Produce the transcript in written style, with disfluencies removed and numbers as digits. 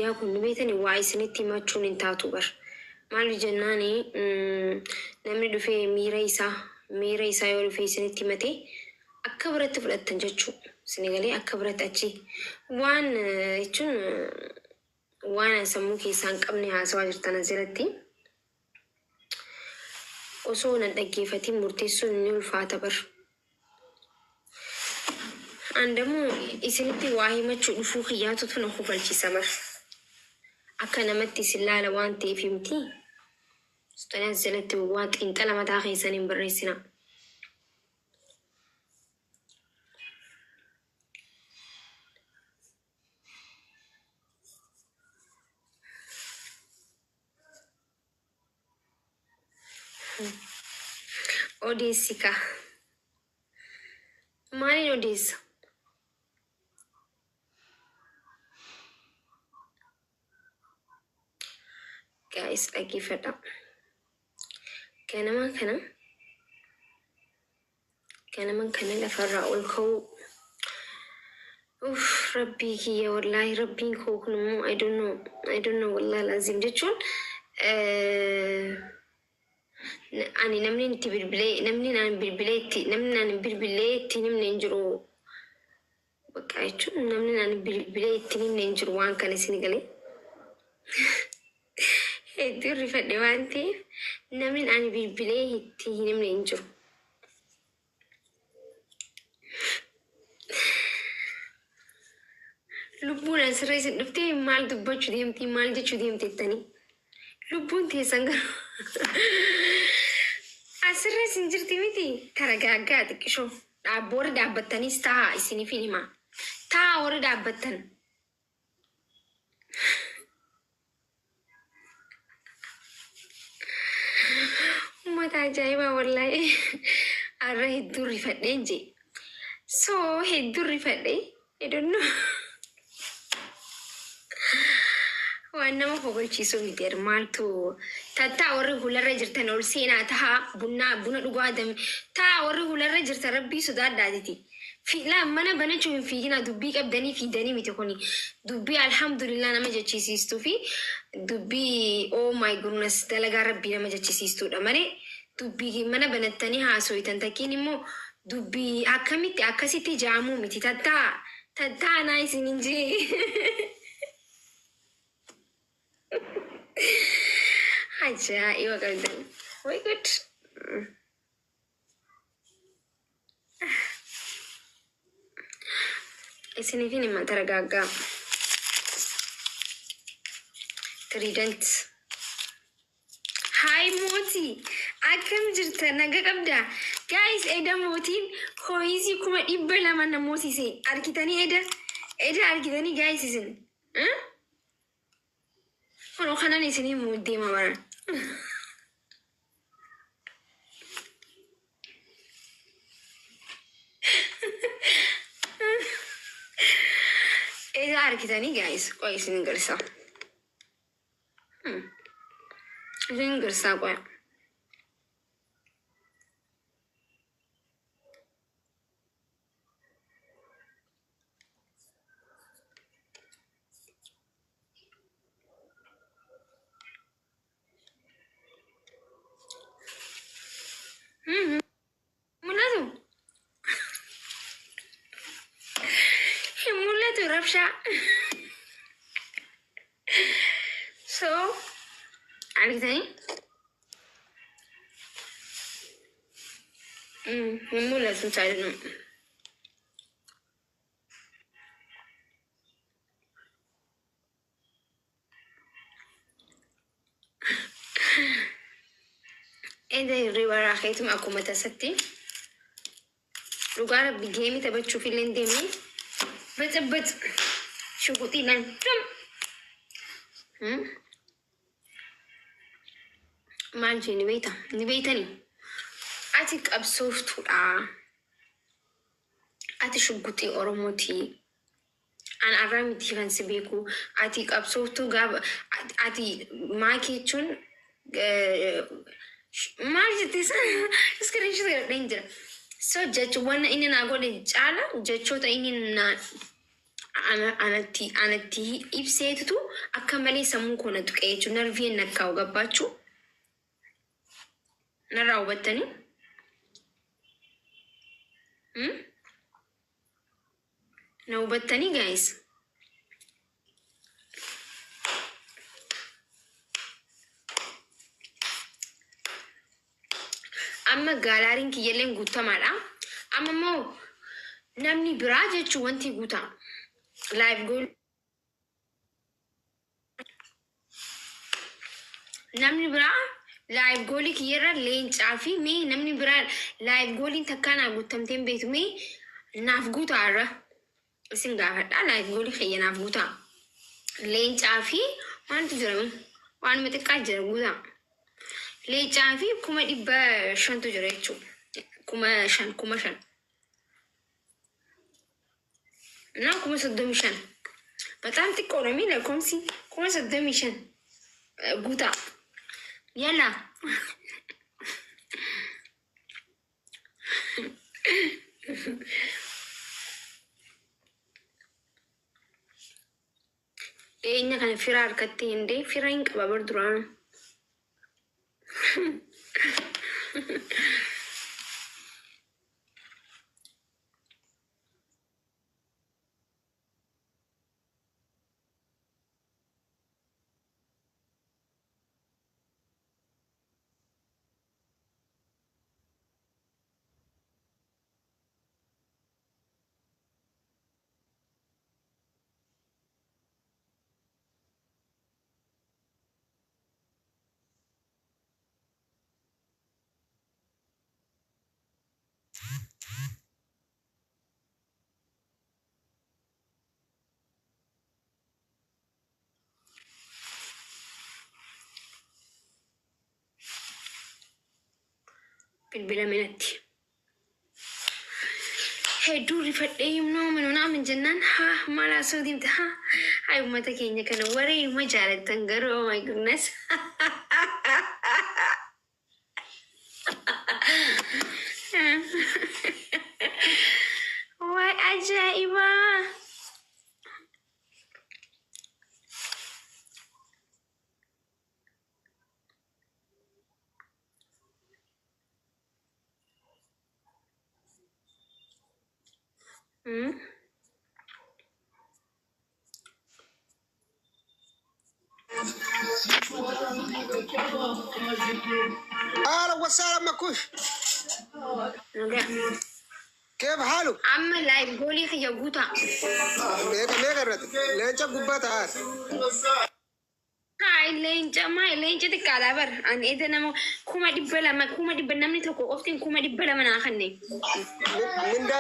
Miidiyaa kun ni beektani, waa isinitti himachuun hin taatu bar. Maaliif jennaani, namni dhufee miira isaa yoo dhufee isinitti himate akka biratti fudhattan jechuu. Isin galee akka biratti achi waan jechuun waan sammuu keessaa hin qabne haasawaa jirtan asirratti. Osoo nan dhaggeeffatiin murteessuun ni ulfaata bar. Andammoo isinitti waa himachuu dhufuu kiyyaatutu na kofalchiisa bar. Akka namatti isin laala waan ta'eef miti. Sutanii as jalatti waa xiinxala mataa keessan hin barreessina. Odeessi kaa. Maaliin odeessa? Guys, dhaggeeffadha. Ganama kana, ganama kana lafarraa ol ka'uu. Uff, rabbii kiyya, wallaahi rabbiin koo kun immoo, I don't know, I don't know, wallahi lazim jechuun ani namni itti bilbilee, namni naan bilbilee itti, namni naan bilbilee itti himne hin jiru. Bakka jechuun namni naan bilbilee itti himne hin jiru. Waan kana isin galee hedduu rifadhe waan ta'eef, namni ani bilbilee itti hin himne hin jiru. Lubbuun asirra isin dhuftee maal dubbachuu deemti, maal jechuu deemti jettanii lubbuun teessan garuu asirra isin jirti miti. Taragaaggaa xiqqishoo dhaabbo, warri dhaabbattaniis tahaa, isiniif hin himaa, tahaa warri dhaabbattan. Uummata ajaa'ibaa, wallaahi har'a hedduu rifadheen jee. So hedduu rifadhee, I don't know. Waan nama kofalchiisu miti. Maaltu tattaa? Warri hularra jirtan ol seenaa tahaa, bunnaa buna dhugaa dame taa. Warri hularra jirtan rabbii sodaadhaatiti. Fiilaa mana banachuu hin fiiginaa. Dubbii qabdanii fiidanii miti kuni. Dubbii alhamdulillah nama jechisiistuu fi dubbii oh my goodness dalagaa rabbii nama jechisiistuudha malee, dubbii mana banattanii haasoytan takkiin immoo dubbii akkamitti akkasitti jaamuu miti. Tattaa, tattaa naa isin hin jee. Ajaa'iba qabdan. Way good. Isiniifin hima, taragaaggaa. Trident. Hi mootii, akkam jirta? Naga qabdaa? Guys, eda mootiin coins 200,000 na moosise. Argitanii eda? Eda argitanii guys isin? Kunoo kanan isinii deema bara. Eda argitanii guys? Qoy isin garsiisa. Isin garsiisaa, qoya. Mul'atu? Hin mul'atu rabshaa. So argitanii? Hin mul'atu taa'inu. Eda hirriba irraa keetuma akkuma tasatti, dhugaa rabbi, game taphachuuf illee hin deemne, baxabbax shuguxiidhaan dum. Maal jee ni beeyta, ni beeytanii? Ati qabsooftuudha, ati shugguxii Oromooti. An arraa miti kan si beeku. Ati qabsooftuu gaafa ati maakii jechuun maal jettee screenshot godhadheen jira. So jechuun wanna inni naa godhe caala jechoota inni naa Anatti ibseetutu akka malee sammuu koo na tuqee jechuudha. Narviin nakkaa'u gabbaachuu. Narraa hubattanii? Na hubattanii guys? Amma galleryn kiyyalleen guutamaadha. Amma immoo namni biraa jechuun wanti guutaa. Live goal. Namni biraa live goalii kiyyarra leencaa fi mee namni biraa live goaliin takkaa naa guutamtee hin beektu, mee naaf guutaa irra. Isin gaafadha, live goalii kiyya naaf guutaa. Leencaa fi maaltu jira mee? Waanuma xiqqaa jira, guutaa. Leencaa fi 500,000tu jira jechuudha. 5,000, 5,000. Na 35,000. በጣም xiqqoodha mi lakkoomsi 35,000 guutaa. Yalla. Dhiyeenya kana fira harkatti hindee fira hin qaba bar duraan. Bilbila minatti. Hedduu rifadhee himnoo manuu amin jennaan haa maal haasoo deemte haa haa uummata keenya kana waree uma jaalattan garuu, oh my goodness. Waay ajaa'ibaa! اهلا وسهلا مكوش. Nagaa. كيف حالك؟ Amma live goalii kiyya guutaa. Meeqa meeqa irratti? Leenca gubbaa ta'aa. Haa, leenca maa leenca xiqqaadha bar. Ani eda nama 200,000, 100,000, namni tokko qoftiin 200,000 naa kenne. Mindaa.